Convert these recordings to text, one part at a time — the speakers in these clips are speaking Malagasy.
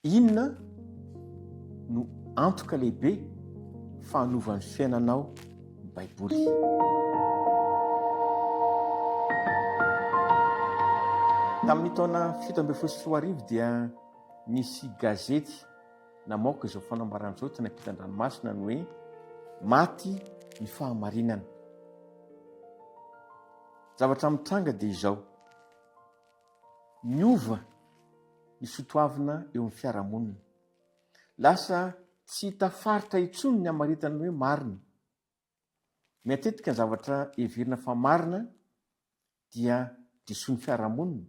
Inona no antoka lehibe fa hanova ny fiainanao ny Baiboly? Tamin'ny taona 2017 dia nisy gazety namoaka izao fanambarana izao teny ampitan-dranomasina ny hoe maty ny fahamarinana. Zavatra mitranga dia izao. Miova ny sotoavina eo amin'ny fiarahamonina. Lasa tsy hita faritra intsony ny hamaritana ny hoe marina. Miatetika ny zavatra heverina fa marina dia disoin'ny fiarahamonina,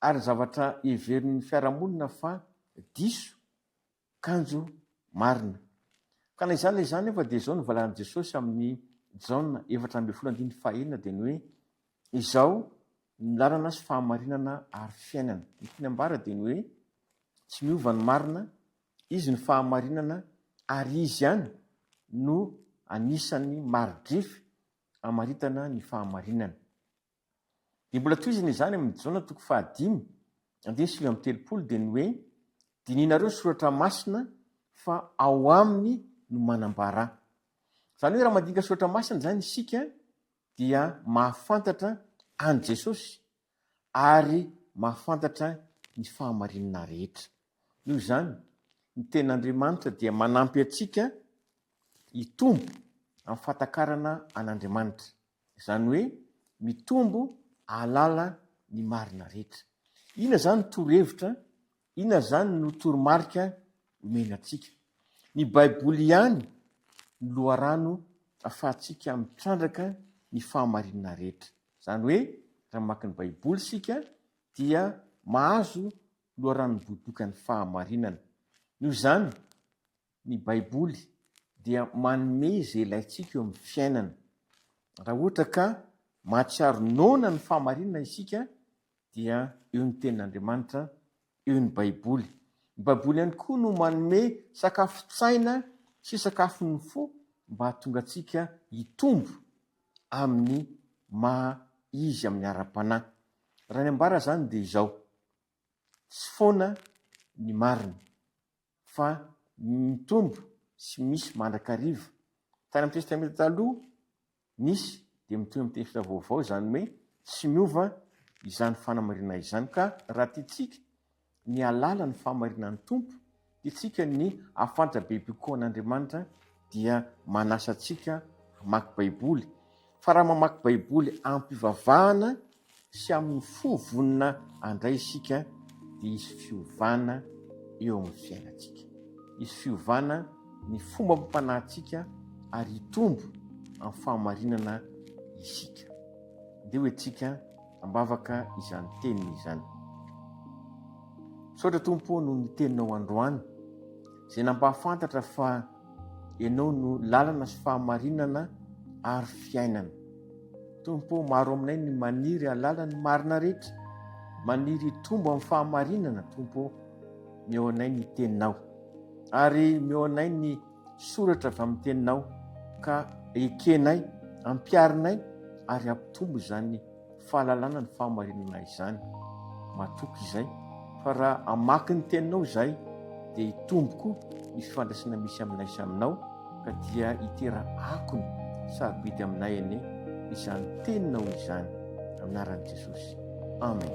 ary ny zavatra heverin'ny fiarahamonina fa diso kanjo marina. Ka na izany na izany nefa dia izao no valan'i Jesosy amin'ny Jaona 14 andininy fahenina dia ny hoe Izao ny lalana sy fahamarinana ary fiainana. Ny tiany ambara dia ny hoe tsy miova ny marina, Izy no fahamarinana ary Izy ihany no anisan'ny mari-drefy hamaritana ny fahamarinana. Dia mbola tohizana izany amin'ny Jaona toko fahadimy andininy 39 dia ny hoe dinihinareo ny soratra masina fa ao aminy no manambara ahy. Izany hoe raha mandinika soratra masina izany isika dia mahafantatra an'i Jesosy ary mahafantatra ny fahamarinana rehetra. Noho izany, ny Tenin'Andriamanitra dia manampy antsika hitombo amin'ny fahatakarana an'Andriamanitra, izany hoe mitombo hahalala ny marina rehetra. Inona izany ny torohevitra Inona izany no toromarika omena antsika? Ny Baiboly ihany no loharano ahafahantsika mitrandraka ny fahamarinana rehetra. Izany hoe, raha mamaky ny Baiboly isika dia mahazo loharanom-botokan'ny fahamarinana. Noho izany, Ny Baiboly dia manome izay ilaintsika eo amin'ny fiainana. Raha ohatra ka mahatsiaro noana ny fahamarinana isika dia eo ny Tenin'Andriamanitra, eo ny Baiboly. Ny Baiboly ihany koa no manome sakafon-tsaina sy sakafon'ny fo mba hahatonga antsika hitombo amin'ny maha izy amin'ny ara-panahy. Raha ny ambara izany dia izao, tsy foana ny marina. fa mitombo sy misy mandrakariva. Tany amin'ny Testamenta Taloha nisy dia mitohy amin'ny Testamenta Vaovao izany hoe tsy miova izany fanamarinana izany ka raha tiantsika ny hahalala ny fahamarinan'ny Tompo, tiantsika ny hahafantatra bebe kokoa an'Andriamanitra dia manasa antsika hamaky Baiboly. Fa raha mamaky Baiboly amim-pivavahana sy amin'ny fo vonona handray isika dia hisy fiovana eo amin'ny fiainantsika. Hisy fiovana ny fombam-panahintsika ary hitombo amin'ny fahamarinana isika. Ndeha ho entintsika am-bavaka izany teniny izany. Misaotra Tompo ô noho ny teninao androany izay nampahafantatra fa Ianao no lalana sy fahamarinana ary fiainana. Tompo ô, maro aminay ny maniry hahalala ny marina rehetra, maniry hitombo amin'ny fahamarinana, Tompo ô, meo anay ny teninao. Ary meo anay ny soratra avy amin'ny teninao ka ekenay, ampiharinay ary hampitombo izany fahalalana ny fahamarinana izany. Matoky izay fa raha hamaky ny teninao izahay dia hitombo koa ny fifandraisana misy aminay sy aminao ka dia hitera akony sarobidy aminay anie izany teninao izany. Amin'ny anaran'i Jesosy. Amen.